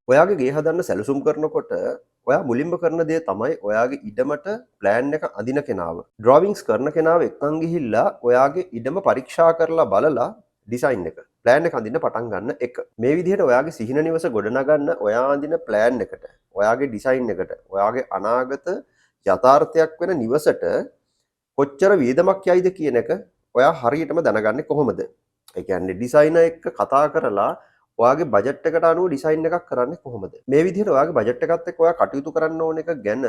ඔයාගේ ගේ හදන්න සැලසුම් කරනකොට ඔයා මුලින්ම කරන දේ තමයි ඔයාගේ ඉඩමට ප්ලෑන් එක අඳින කෙනාව, ඩ්‍රොවින්ග්ස් කරන කෙනාව එක්කන් ගිහිල්ලා ඔයාගේ ඉඩම පරීක්ෂා කරලා බලලා ඩිසයින් එක, ප්ලෑන් එක අඳින්න පටන් ගන්න එක. මේ විදිහට ඔයාගේ සිහින නිවස ගොඩනගන්න ඔයා අඳින ප්ලෑන් එකට, ඔයාගේ ඩිසයින් එකට, ඔයාගේ අනාගත යථාර්ථයක් වෙන නිවසට කොච්චර වියදමක් යයිද කියන එක ඔයා හරියටම දැනගන්නේ කොහොමද? ඒ කියන්නේ ඩිසයිනර් එක්ක කතා කරලා ඔයාගේ බජට් එකට අනුව ඩිසයින් එකක් කරන්නේ කොහොමද? මේ විදිහට ඔයාගේ බජට් එකත් එක්ක ඔයා කටයුතු කරන්න ඕන එක ගැන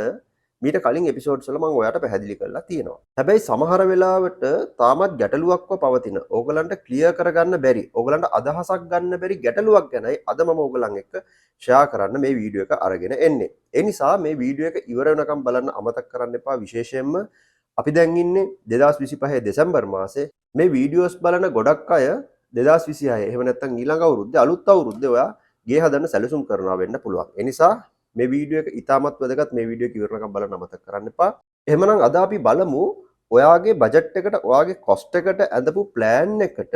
මීට කලින් එපිසෝඩ්ස් වල මම ඔයාට පැහැදිලි කරලා තියෙනවා. හැබැයි සමහර වෙලාවට තාමත් ගැටලුවක්ව පවතින, ඕගලන්ට ක්ලියර් කරගන්න බැරි, ඕගලන්ට අදහසක් ගන්න බැරි ගැටලුවක් ගැනයි අද මම ඕගලන් එක්ක ෂෙයා කරන්න මේ වීඩියෝ එක අරගෙන එන්නේ. ඒ නිසා මේ වීඩියෝ එක ඉවර වෙනකම් බලන්න අමතක කරන්න එපා. විශේෂයෙන්ම අපි දැන් ඉන්නේ 2025 දෙසැම්බර් මාසේ. මේ වීඩියෝස් බලන ගොඩක් අය 2026, එහෙම නැත්නම් ඊළඟ අවුරුද්දේ, අලුත් අවුරුද්දේ ඔයා ගේ හදන්න සැලසුම් කරනවා වෙන්න පුළුවන්. ඒ නිසා මේ වීඩියෝ එක ඉතාමත් වැදගත්. මේ වීඩියෝ එක ඉවර වෙනකම් බලන්න අමතක කරන්න එපා. එහෙමනම් අද අපි බලමු ඔයාගේ බජට් එකට, ඔයාගේ කොස්ට් එකට ඇඳපු ප්ලෑන් එකට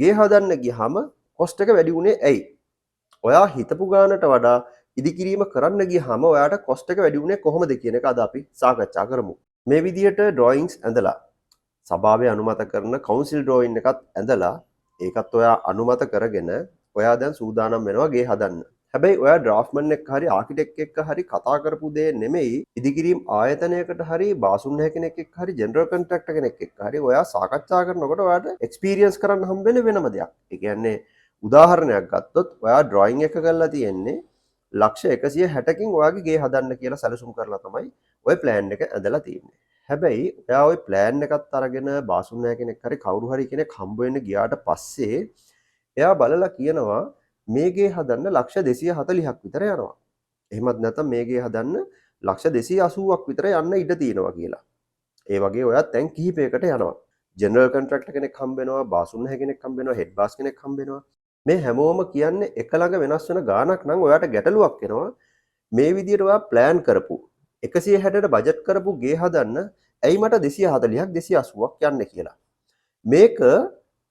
ගේ හදන්න ගියාම කොස්ට් එක වැඩි වුණේ ඇයි? ඔයා හිතපු ගානට වඩා ඉදිකිරීම කරන්න ගියාම ඔයාට කොස්ට් එක වැඩි වුණේ කොහොමද කියන එක අද අපි සාකච්ඡා කරමු. මේ විදිහට ඩ්‍රොයින්ග්ස් ඇඳලා, සභාවේ අනුමත කරන කවුන්සිල් ඩ්‍රොයින් එකත් ඇඳලා, ඒකත් ඔයා අනුමත කරගෙන ඔයා දැන් සූදානම් වෙනවා ගේ හදන්න. හැබැයි ඔයා ඩ්‍රාෆ්ට්මන් එක්ක හරි ආකිටෙක්ට් එක්ක හරි කතා කරපු දේ නෙමෙයි, ඉදිකිරීම් ආයතනයකට හරි බාසුන් කෙනෙක් එක්ක හරි ජෙනරල් කොන්ට්‍රැක්ටර් කෙනෙක් එක්ක හරි ඔයා සාකච්ඡා කරනකොට ඔයාට එක්ස්පීරියන්ස් කරන්න හම්බ වෙන වෙනම දෙයක්. ඒ කියන්නේ උදාහරණයක් ගත්තොත් ඔයා ඩ්‍රොයිං එක කරලා තියෙන්නේ ලක්ෂ 160කින් ඔයාගේ ගේ හදන්න කියලා සැලසුම් කරලා තමයි ඔය ප්ලෑන් එක ඇඳලා තියෙන්නේ. හැබැයි ඔයා ඔය ප්ලෑන් එකත් අරගෙන බාසුන් කෙනෙක් හරි කවුරු හරි කෙනෙක් හම්බ වෙන්න ගියාට පස්සේ එයා බලලා කියනවා මේ ගේ හදන්න ලක්ෂ 240ක් විතර යනවා. එහෙමත් නැත්නම් මේ ගේ හදන්න ලක්ෂ 280ක් විතර යන්න ඉඩ තියෙනවා කියලා. ඒ වගේ ඔයා තැන් කිහිපයකට යනවා. ජෙනරල් කොන්ට්‍රැක්ටර් කෙනෙක් හම්බ වෙනවා, බාසුන් කෙනෙක් හම්බ වෙනවා, හෙඩ් බාස් කෙනෙක් හම්බ වෙනවා. මේ හැමෝම කියන්නේ එක ළඟ වෙනස් වෙන ගාණක් නම් ඔයාට ගැටලුවක් එනවා. මේ විදිහට ඔයා ප්ලෑන් කරපු 160ට බජට් කරපු ගේ හදන්න ඇයි මට 240ක් 280ක් යන්නේ කියලා. මේක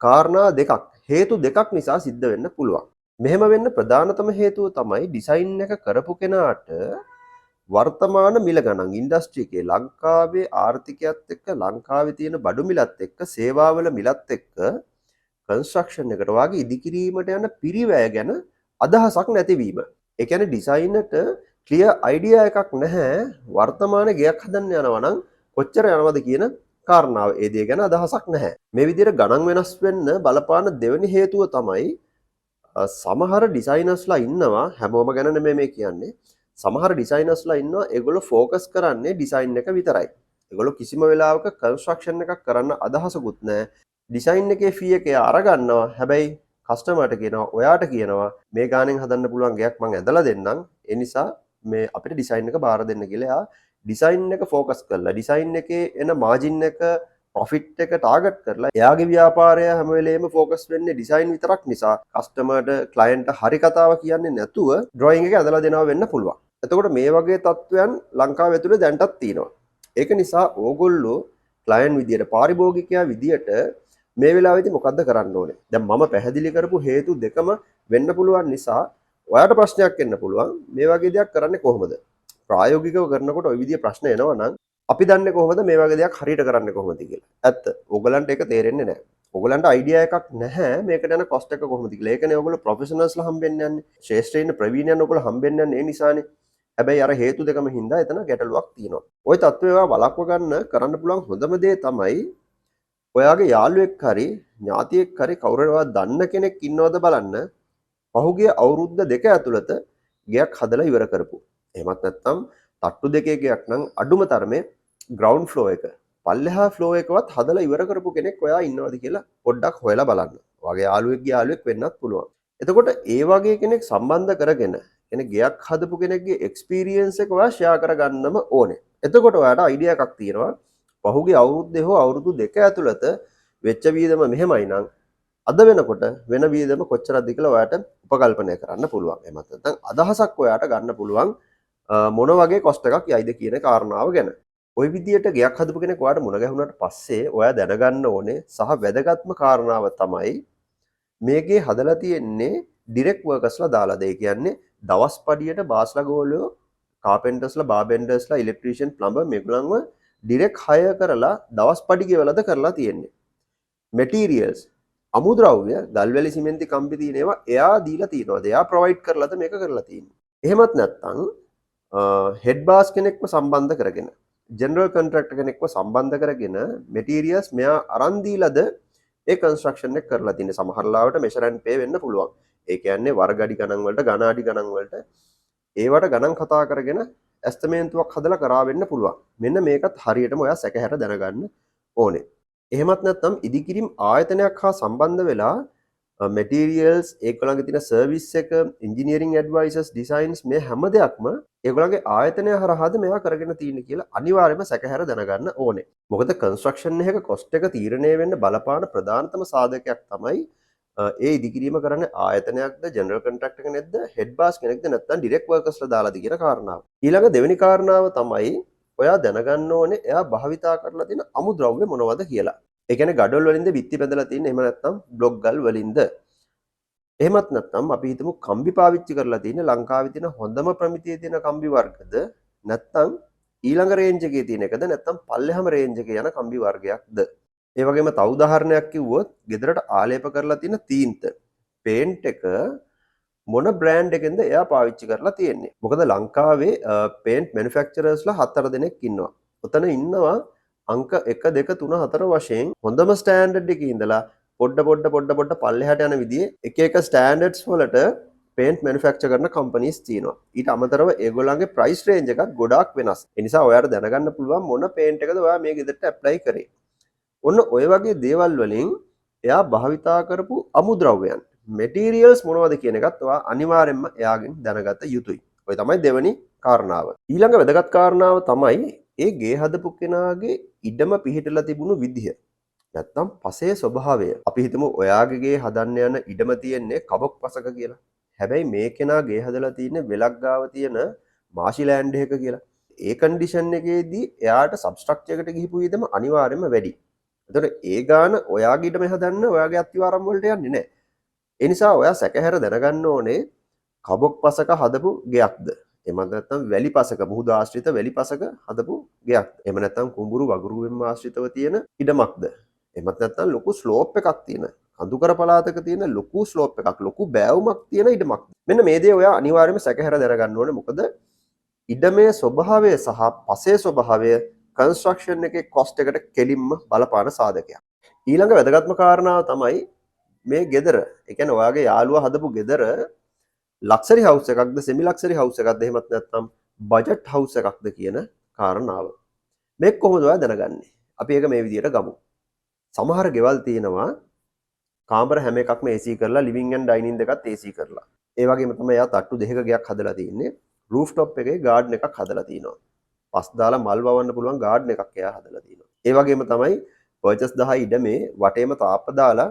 කාරණා දෙකක්, හේතු දෙකක් නිසා සිද්ධ වෙන්න පුළුවන්. මෙහෙම වෙන්න ප්‍රධානතම හේතුව තමයි ඩිසයින් එක කරපු කෙනාට වර්තමාන මිල ගණන්, ඉන්ඩස්ට්‍රි එකේ, ලංකාවේ ආර්ථිකයත් එක්ක, ලංකාවේ තියෙන බඩු මිලත් එක්ක, සේවාවල මිලත් එක්ක කන්ස්ට්‍රක්ෂන් එකට වාගේ ඉදිකිරීමට යන පිරිවැය ගැන අදහසක් නැතිවීම. ඒ කියන්නේ ඩිසයිනර්ට ක්ලියර් අයිඩියා එකක් නැහැ වර්තමාන ගෙයක් හදන්න යනවා නම් කොච්චර යනවද කියන කාරණාව. ඒ දේ ගැන අදහසක් නැහැ. මේ විදිහට ගණන් වෙනස් වෙන්න බලපාන දෙවෙනි හේතුව තමයි සමහර ඩිසයිනර්ස්ලා ඉන්නවා, හැමෝම ගැන නෙමෙයි මේ කියන්නේ. සමහර ඩිසයිනර්ස්ලා ඉන්නවා, ඒගොල්ලෝ ෆෝකස් කරන්නේ ඩිසයින් එක විතරයි. ඒගොල්ලෝ කිසිම වෙලාවක කන්ස්ට්‍රක්ෂන් එකක් කරන්න අදහසකුත් නැහැ. ඩිසයින් එකේ ෆී එක එයා අරගන්නවා. හැබැයි කස්ටමර්ට කියනවා, ඔයාට කියනවා මේ ගානෙන් හදන්න පුළුවන් ගෙයක් මං ඇඳලා දෙන්නම්. ඒ නිසා මේ අපිට ඩිසයින් එක බාර දෙන්න කියලා එයා ඩිසයින් එක ෆෝකස් කරලා, ඩිසයින් එකේ එන මාජින් එක, ප්‍රොෆිට් එක ටාගට් කරලා, එයාගේ ව්‍යාපාරය හැම වෙලේම ෆෝකස් වෙන්නේ ඩිසයින් විතරක් නිසා කස්ටමර්ට, ක්ලයන්ට් හරි කතාව කියන්නේ නැතුව ඩ්‍රොයිං එක ඇඳලා දෙනවා වෙන්න පුළුවන්. එතකොට මේ වගේ තත්ත්වයන් ලංකාව ඇතුලේ දැන්ටත් තියෙනවා. ඒක නිසා ඕගොල්ලෝ ක්ලයන්ට් විදියට, පාරිභෝගිකයා විදියට මේ වෙලාවේදී මොකද්ද කරන්න ඕනේ? දැන් මම පැහැදිලි කරපු හේතු දෙකම වෙන්න පුළුවන් නිසා ඔයාට ප්‍රශ්නයක් එන්න පුළුවන්. මේ වගේ දෙයක් කරන්නේ කොහොමද? ප්‍රායෝගිකව කරනකොට ඔය විදිය ප්‍රශ්න එනවා නම් අපි දන්නේ කොහොමද මේ වගේ දෙයක් හරියට කරන්නේ කොහොමද කියලා? ඇත්ත. ඕගලන්ට ඒක තේරෙන්නේ නැහැ. ඔයගලන්ට අයිඩියා එකක් නැහැ මේකට යන කොස්ට් එක කොහොමද කියලා. ඒකනේ ඔයගොල්ලෝ ප්‍රොෆෙෂනල්ස්ලා හම්බෙන්න යන්නේ. ක්ෂේත්‍රයේ ඉන්න ප්‍රවීණයන් ඔයගොල්ලෝ හම්බෙන්න යන්නේ ඒ නිසානේ. හැබැයි අර හේතු දෙකම හින්දා එතන ගැටලුවක් තියෙනවා. ඔය තත්ත්වය ඔයා වළක්ව ගන්න කරන්න පුළුවන් හොඳම දේ තමයි ඔයාගේ යාළුවෙක් හරි ඥාතියෙක් හරි කවුරු හරි ඔයා දන්න කෙනෙක් ඉන්නවද බලන්න, පහුගිය අවුරුද්ද දෙක ඇතුළත ගෙයක් හදලා ඉවර කරපු. එහෙමත් නැත්නම් තට්ටු දෙකේ ගෙයක් නම් අඩුම තරමේ ග්‍රවුන්ඩ් ෆ්ලෝර් එක, පල්ලෙහා ෆ්ලෝර් එකවත් හදලා ඉවර කරපු කෙනෙක් ඔයා ඉන්නවද කියලා පොඩ්ඩක් හොයලා බලන්න. ඔයාගේ යාළුවෙක්ගේ යාළුවෙක් වෙන්නත් පුළුවන්. එතකොට ඒ වගේ කෙනෙක් සම්බන්ධ කරගෙන, කෙනෙක් ගෙයක් හදපු කෙනෙක්ගේ එක්ස්පීරියන්ස් එක ඔයා ෂෙයා කරගන්නම ඕනේ. එතකොට ඔයාට අයිඩියා එකක් තියෙනවා පහුගිය අවුරුද්දේ හෝ අවුරුදු දෙක ඇතුළත වෙච්ච වියදම මෙහෙමයි නම් අද වෙනකොට වෙන වියදම කොච්චරක්ද කියලා ඔයාට උපකල්පනය කරන්න පුළුවන්. එහෙමත් නැත්නම් අදහසක් ඔයාට ගන්න පුළුවන් මොන වගේ කොස්ට් එකක් යයිද කියන කාරණාව ගැන. ඔය විදියට ගෙයක් හදපු කෙනෙක් ඔයාට මුණ ගැහුණාට පස්සේ ඔයා දැනගන්න ඕනේ සහ වැදගත්ම කාරණාව තමයි මේ ගේ හදලා තියෙන්නේ ඩිරෙක්ට් වර්කර්ස්ලා දාලාද? ඒ කියන්නේ දවස් පඩියට බාස්ලා ගෝලයෝ, කාපෙන්ටර්ස්ලා, බාබෙන්ඩර්ස්ලා, ඉලෙක්ට්‍රීෂියන්, ප්ලම්බර් මේගොල්ලන්ව ඩිරෙක්ට් හයර් කරලා දවස් පඩි ගෙවලාද කරලා තියෙන්නේ? මෙටීරියල්ස්, අමුද්‍රව්‍ය, ගල්වැලි, සිමෙන්ති, කම්බි තියෙන ඒවා එයා දීලා තියෙනවද? එයා ප්‍රොවයිඩ් කරලාද මේක කරලා තියෙන්නේ? එහෙමත් නැත්නම් හෙඩ් බාස් කෙනෙක්ව සම්බන්ධ කරගෙන, ජෙනරල් කොන්ට්‍රැක්ටර් කෙනෙක්ව සම්බන්ධ කරගෙන මෙටීරියල්ස් මෙයා අරන් දීලාද ඒ කන්ස්ට්‍රක්ෂන් එක කරලා තියෙන්නේ? සමහර ලාවට මෙෂර් ඇන්ඩ් පේ වෙන්න පුළුවන්. ඒ කියන්නේ වර්ග අඩි ගණන් වලට, ඝන අඩි ගණන් වලට ඒවට ගණන් කතා කරගෙන ඇස්තමේන්තුවක් හදලා කරා වෙන්න පුළුවන්. මෙන්න මේකත් හරියටම ඔයා සැකහැර දැනගන්න ඕනේ. එහෙමත් නැත්නම් ඉදිකිරීම් ආයතනයක් හා සම්බන්ධ වෙලා මෙටීරියල්ස්, ඒගොල්ලන්ගේ තියෙන සර්විස් එක, ඉන්ජිනියරින් ඇඩ්වයිසර්ස්, ඩිසයින්ස් මේ හැම දෙයක්ම ඒගොල්ලන්ගේ ආයතනය හරහාද මෙයා කරගෙන තියෙන්නේ කියලා අනිවාර්යයෙන්ම සැකහැර දැනගන්න ඕනේ. මොකද කන්ස්ට්‍රක්ෂන් එකක කොස්ට් එක තීරණය වෙන්න බලපාන ප්‍රධානතම සාධකයක් තමයි ඒ ඉදිකිරීම කරන්නේ ආයතනයක්ද, ජෙනරල් කොන්ට්‍රැක්ටර් කෙනෙක්ද, හෙඩ් බාස් කෙනෙක්ද, නැත්නම් ඩිරෙක්ට් වර්කර්ස්ලා දාලාද කියන කාරණාව. ඊළඟ දෙවෙනි කාරණාව තමයි ඔයා දැනගන්න ඕනේ එයා භාවිතා කරලා තියෙන අමුද්‍රව්‍ය මොනවද කියලා. ඒ කියන්නේ ගඩොල් වලින්ද බිත්ති බැඳලා තියෙන්නේ, එහෙම නැත්නම් බ්ලොක් ගල් වලින්ද? එහෙමත් නැත්නම් අපි හිතමු කම්බි පාවිච්චි කරලා තියෙන්නේ ලංකාවේ තියෙන හොඳම ප්‍රමිතියේ තියෙන කම්බි වර්ගද, නැත්නම් ඊළඟ රේන්ජ් එකේ තියෙන එකද, නැත්නම් පල්ලෙහාම රේන්ජ් එකේ යන කම්බි වර්ගයක්ද? ඒ වගේම තව උදාහරණයක් කිව්වොත් ගෙදරට ආලේප කරලා තියෙන තීන්ත, පේන්ට් එක මොන බ්‍රෑන්ඩ් එකෙන්ද එයා පාවිච්චි කරලා තියෙන්නේ? මොකද ලංකාවේ පේන්ට් මැනුෆැක්චරර්ස්ලා හතර දෙනෙක් ඉන්නවා. ඔතන ඉන්නවා අංක 1, 2, 3, 4 වශයෙන් හොඳම ස්ටෑන්ඩඩ් එකේ ඉඳලා පොඩ පොඩ පොඩ පොඩ පල්ලෙහාට යන විදිහේ එක එක ස්ටෑන්ඩඩ්ස් වලට පේන්ට් මැනුෆැක්චර් කරන කම්පනීස් තියෙනවා. ඊට අමතරව ඒගොල්ලන්ගේ ප්‍රයිස් රේන්ජ් එකත් ගොඩාක් වෙනස්. ඒ නිසා ඔයාට දැනගන්න පුළුවන් මොන පේන්ට් එකද ඔයා මේ ගෙදරට ඇප්ලයි කරේ. ඔන්න ඔය වගේ දේවල් වලින් එයා භාවිතා කරපු අමුද්‍රව්‍යයන්, මෙටීරියල්ස් මොනවද කියන එකත් ඔයා අනිවාර්යෙන්ම එයාගෙන් දැනගත යුතුයි. ඔය තමයි දෙවනි කාරණාව. ඊළඟ වැදගත් කාරණාව තමයි ඒ ගේ හදපු කෙනාගේ ඉඩම පිහිටලා තිබුණු විදිහ. නැත්නම් පසේ ස්වභාවය. අපි හිතමු ඔයාගේ ගේ හදන්න යන ඉඩම තියෙන්නේ කබොක් පසක කියලා. හැබැයි මේ කෙනා ගේ හදලා තියෙන්නේ වෙලක් ගාව තියෙන මාෂි ලෑන්ඩ් එකක කියලා. ඒ කන්ඩිෂන් එකේදී එයාට සබ්ස්ට්‍රක්චර් එකට ගිහිපු වියදම අනිවාර්යයෙන්ම වැඩි. එතකොට ඒ ගාන ඔයාගේ ඉඩම හදන්න ඔයාගේ අත්තිවාරම් වලට යන්නේ නැහැ. ඒ නිසා ඔයා සැකහැර දැනගන්න ඕනේ කබොක් පසක හදපු ගෙයක්ද? එහෙම නැත්නම් වැලි පසක, මුහුද ආශ්‍රිත වැලි පසක හදපු ගෙයක්ද? එහෙම නැත්නම් කුඹුරු වගුරුවෙන්ම ආශ්‍රිතව තියෙන ඉඩමක්ද? එහෙමත් නැත්නම් ලොකු ස්ලෝප් එකක් තියෙන, කඳුකර පළාතක තියෙන ලොකු ස්ලෝප් එකක්, ලොකු බෑවුමක් තියෙන ඉඩමක්ද? මෙන්න මේ දේ ඔයා අනිවාර්යයෙන්ම සැකහැර දැනගන්න ඕනේ. මොකද ඉඩමේ ස්වභාවය සහ පසේ ස්වභාවය කන්ස්ට්‍රක්ෂන් එකේ කොස්ට් එකට කෙලින්ම බලපාන සාධකයක්. ඊළඟ වැදගත්ම කාරණාව තමයි මේ ගෙදර, ඒ කියන්නේ ඔයාගේ යාළුවා හදපු ගෙදර ලක්සරි හවුස් එකක්ද, සෙමි ලක්සරි හවුස් එකක්ද, එහෙමත් නැත්නම් බජට් හවුස් එකක්ද කියන කාරණාව. මේක කොහොමද ඔයා දැනගන්නේ? අපි ඒක මේ විදිහට ගමු. සමහර ගෙවල් තියෙනවා කාමර හැම එකක්ම AC කරලා, ලිවිං ඇන්ඩ් ඩයිනින් දෙකත් AC කරලා. ඒ වගේම තමයි එයා තට්ටු දෙකක ගෙයක් හදලා තියෙන්නේ. රූෆ් ටොප් එකේ ගාඩන් එකක් හදලා තියෙනවා. පස් දාලා මල් වවන්න පුළුවන් ගාඩන් එකක් එයා හදලා තියෙනවා. ඒ වගේම තමයි පර්චස් 10 ඉඩමේ වටේම තාප්ප දාලා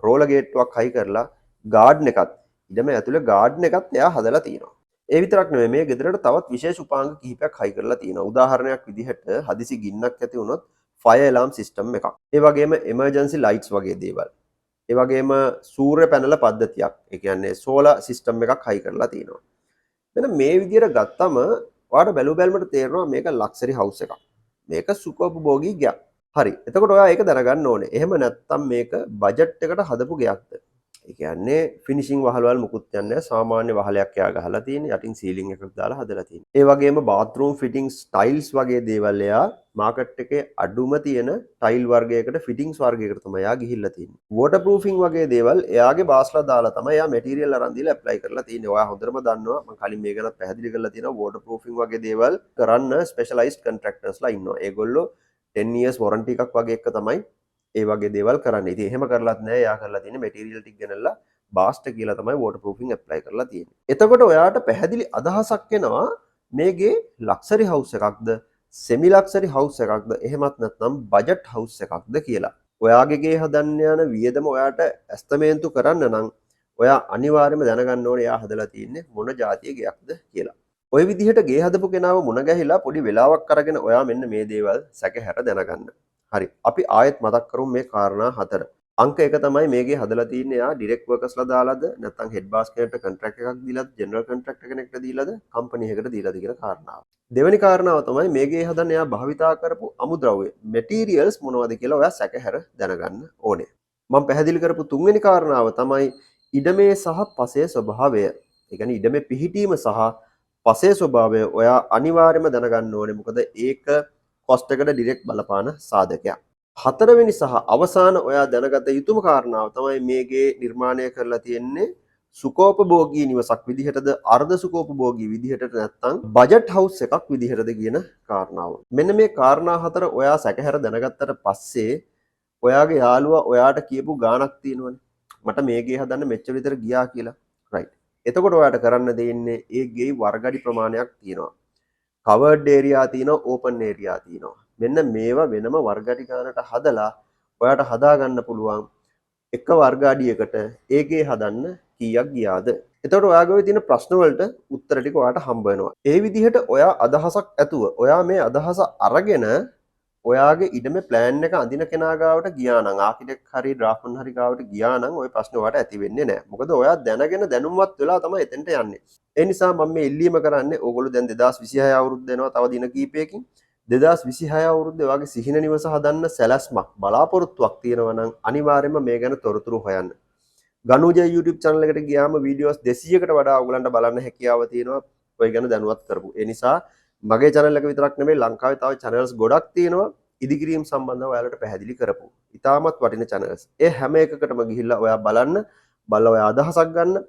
රෝලර් ගේට්ටුවක් හයි කරලා ගාඩන් එකත්, ඉඩම ඇතුලේ ගාඩන් එකත් එයා හදලා තියෙනවා. ඒ විතරක් නෙමෙයි, මේ ගෙදරට තවත් විශේෂ උපාංග කිහිපයක් හයි කරලා තියෙනවා. උදාහරණයක් විදිහට හදිසි ගින්නක් ඇති වුණොත් ෆයර් ඇලාම් සිස්ටම් එකක්. ඒ වගේම එමර්ජන්සි ලයිට්ස් වගේ දේවල්. ඒ වගේම සූර්ය පැනල පද්ධතියක්. ඒ කියන්නේ සෝලාර් සිස්ටම් එකක් හයි කරලා තියෙනවා. මෙන්න මේ විදිහට ගත්තම ඔයාට බැලු බැලමට තේරෙනවා මේක ලක්සරි හවුස් එකක්. මේක සුඛෝපභෝගී ගෙයක්. හරි. එතකොට ඔයා ඒක දැනගන්න ඕනේ. එහෙම නැත්තම් මේක බජට් එකට හදපු ගෙයක්ද? ඒ කියන්නේ ෆිනිෂින් වහලවල් මුකුත් යන්නේ නැහැ. සාමාන්‍ය වහලයක් එයා ගහලා තියෙන. යටින් සීලින් එකක් දාලා හදලා තියෙන්නේ. ඒ වගේම බාත්රූම් ෆිටින්ග්ස්, ටයිල්ස් වගේ දේවල් එයා මාකට් එකේ අඩුම තියෙන ටයිල් වර්ගයකට, ෆිටින්ග්ස් වර්ගයකට තමයි එයා ගිහිල්ලා තියෙන්නේ. වෝටර් ප්‍රූෆින් වගේ දේවල් එයාගේ බාස්ලා දාලා තමයි එයා මැටීරියල් අරන් දීලා ඇප්ලයි කරලා තියෙන්නේ. ඔයා හොඳටම දන්නවා, මම කලින් මේ ගැනත් පැහැදිලි කරලා තියෙනවා, වෝටර් ප්‍රූෆින් වගේ දේවල් කරන්න ස්පෙෂලායිස්ඩ් කොන්ට්‍රැක්ටර්ස්ලා ඉන්නවා. ඒගොල්ලෝ 10 years warranty එකක් වගේ එක තමයි ඒ වගේ දේවල් කරන්නේ. ඉතින් එහෙම කරලත් නෑ, එයා කරලා තියෙන්නේ මැටීරියල් ටික ගෙනල්ලා බාස්ට කියලා තමයි වෝටර් ප්‍රූෆින් ඇප්ලයි කරලා තියෙන්නේ. එතකොට ඔයාට පැහැදිලි අදහසක් එනවා මේගේ ලක්සරි හවුස් එකක්ද, සෙමි ලක්සරි හවුස් එකක්ද, එහෙමත් නැත්නම් බජට් හවුස් එකක්ද කියලා. ඔයාගේ ගේ හදන්න යන වියදම ඔයාට ඇස්තමේන්තු කරන්න නම් ඔයා අනිවාර්යයෙන්ම දැනගන්න ඕනේ එයා හදලා තියෙන්නේ මොන ජාතිය ගෙයක්ද කියලා. ඔය විදිහට ගේ හදපු කෙනාව මුණ ගැහිලා පොඩි වෙලාවක් අරගෙන ඔයා මෙන්න මේ දේවල් සැකහැර දැනගන්න. හරි. අපි ආයෙත් මතක් කරමු මේ කාරණා හතර. අංක එක තමයි මේ ගේ හදලා තියන්නේ එයා ඩිරෙක්ට් වර්කර්ස්ලා දාලාද, නැත්නම් හෙඩ් බාස් කෙනෙක්ට කොන්ට්‍රැක්ට් එකක් දීලාද, ජෙනරල් කොන්ට්‍රැක්ටර් කෙනෙක්ට දීලාද, කම්පැනි එකකට දීලාද කියන කාරණාව. දෙවෙනි කාරණාව තමයි මේ ගේ හදන්න එයා භාවිතා කරපු අමුද්‍රව්‍ය, මැටීරියල්ස් මොනවද කියලා ඔයා සැකහැර දැනගන්න ඕනේ. මම පැහැදිලි කරපු තුන්වෙනි කාරණාව තමයි ඉඩමේ සහ පසේ ස්වභාවය. ඒ කියන්නේ ඉඩමේ පිහිටීම සහ පසේ ස්වභාවය ඔයා අනිවාර්යයෙන්ම දැනගන්න ඕනේ. මොකද ඒක කොස්ට් එකට ඩිරෙක්ට් බලපාන සාධකයක්. හතරවෙනි සහ අවසාන ඔයා දැනගත යුතුම කාරණාව තමයි මේ ගේ නිර්මාණය කරලා තියෙන්නේ සුඛෝපභෝගී නිවසක් විදිහටද, අර්ධ සුඛෝපභෝගී විදිහටද, නැත්නම් බජට් හවුස් එකක් විදිහටද කියන කාරණාව. මෙන්න මේ කාරණා හතර ඔයා සැකහැර දැනගත්තට පස්සේ ඔයාගේ යාළුවා ඔයාට කියපු ගාණක් තියෙනවනේ. මට මේ ගේ හදන්න මෙච්චර විතර ගියා කියලා. රයිට්. එතකොට ඔයාට කරන්න දෙන්නේ ඒ ගේ වර්ග අඩි ප්‍රමාණයක් තියෙනවා. කවර්ඩ් ඒරියා තියෙනවා, ඕපන් ඒරියා තියෙනවා. මෙන්න මේවා වෙනම වර්ග අඩි ගානට හදලා ඔයාට හදා ගන්න පුළුවන් එක වර්ග අඩියකට ඒ ගේ හදන්න කීයක් ගියාද. එතකොට ඔයාගේ ඔය තියෙන ප්‍රශ්න වලට උත්තර ටික ඔයාට හම්බ වෙනවා. ඒ විදිහට ඔයා අදහසක් ඇතුව, ඔයා මේ අදහස අරගෙන ඔයාගේ ඉඩමේ ප්ලෑන් එක අඳින කෙනා ගාවට ගියා නම්, ආකිටෙක්ට් හරි ඩ්‍රාෆ්ට්මන් හරි ගාවට ගියා නම්, ඔය ප්‍රශ්න ඔයාට ඇති වෙන්නේ නැහැ. මොකද ඔයා දැනගෙන දැනුම්වත් වෙලා තමයි එතෙන්ට යන්නේ. ඒ නිසා මම මේ ඉල්ලීම කරන්නේ, ඕගොල්ලෝ දැන් 2026 අවුරුද්ද එනවා තව දින කීපයකින්. 2026 අවුරුද්දේ ඔයාගේ සිහින නිවස හදන්න සැලැස්මක්, බලාපොරොත්තුවක් තියෙනවා නම් අනිවාර්යයෙන්ම මේ ගැන තොරතුරු හොයන්න. ගනුජය YouTube channel එකට ගියාම වීඩියෝස් 200කට වඩා ඔයගලන්ට බලන්න හැකියාව තියෙනවා ඔය ගැන දැනුවත් කරපු. ඒ නිසා මගේ channel එක විතරක් නෙමෙයි, ලංකාවේ තව channels ගොඩක් තියෙනවා ඉදිකිරීම් සම්බන්ධව ඔයාලට පැහැදිලි කරපු. ඉතාමත් වටින channels. ඒ හැම එකකටම ගිහිල්ලා ඔයා බලන්න, බලලා ඔයා අදහසක් ගන්න,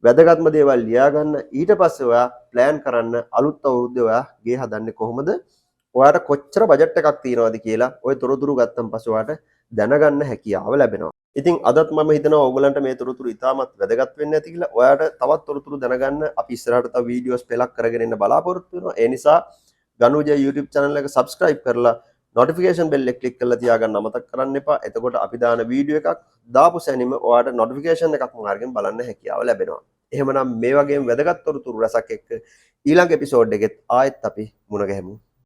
වැදගත්ම දේවල් ලියා ගන්න. ඊට පස්සේ ඔයා ප්ලෑන් කරන්න අලුත් අවුරුද්දේ ඔයා ගේ හදන්නේ කොහොමද? ඔයාට කොච්චර බජට් එකක් තියෙනවද කියලා ඔය තොරතුරු ගත්තන් පස්සේ ඔයාට දැනගන්න හැකියාව ලැබෙනවා. ඉතින් අදත් මම හිතනවා ඔයගලන්ට මේ තොරතුරු ඉතාමත් වැදගත් වෙන්න ඇති කියලා. ඔයාට තවත් තොරතුරු දැනගන්න අපි ඉස්සරහට තව වීඩියෝස් පෙළක් කරගෙන එන්න බලාපොරොත්තු වෙනවා. ඒ නිසා ගනුජය YouTube channel එක subscribe කරලා නොටිෆිකේෂන් බෙල් එක ක්ලික් කරලා තියාගන්න අමතක කරන්න එපා. එතකොට අපි දාන වීඩියෝ එකක් දාපු සැනින්ම ඔයාට නොටිෆිකේෂන් එකක් මාර්ගෙන් බලන්න හැකියාව ලැබෙනවා. එහෙමනම් මේ වගේම වැදගත් තොරතුරු රැසක් එක්ක ඊළඟ එපිසෝඩ් එකෙත් ආයෙත් අපි මුණ ගැහෙමු.